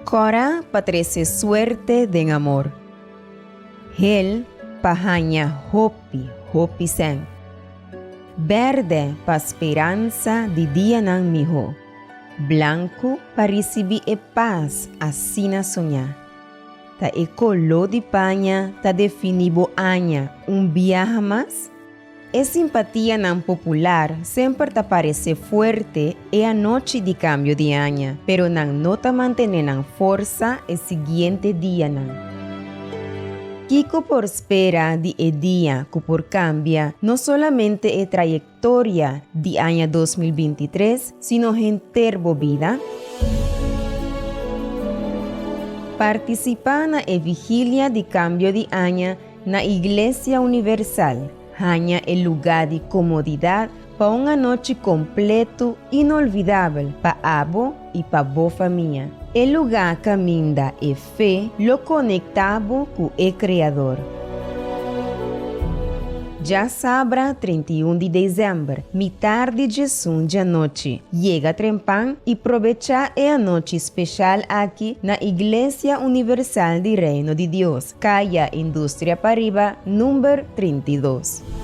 Kòrá pa trese suerte den amor. Hel pa haña hopi, hopi sèn. Bèrdè pa speransa di dianan mihó. Blanku pa risibí e pas asina soñá. Ta e koló di paña ta definí bo aña un biaha mas? E simpatianan popular semper ta paresé fuerte e anochi di kambio di aña, pero nan no ta mantené nan forsa e siguiente dianan. Kiko por spera di e dia ku por kambia no solamente e trayektoria di aña 2023, sino henter bo bida? Partisipá na e vigilia di kambio di aña Na Iglesia Universal, haña e lugá di komodidat pa un anochi kompletu inolvidabel pa abo i pa bo famia. E lugá kaminda e fe lo konektá bo ku e Kreador. Djasabra 31 di desèmber, mitar di djesun djanochi. Yega trempan i probechá e anochi speshal aki na Iglesia Universal di Reino di Dios. Kaya Industria Pariba number 32.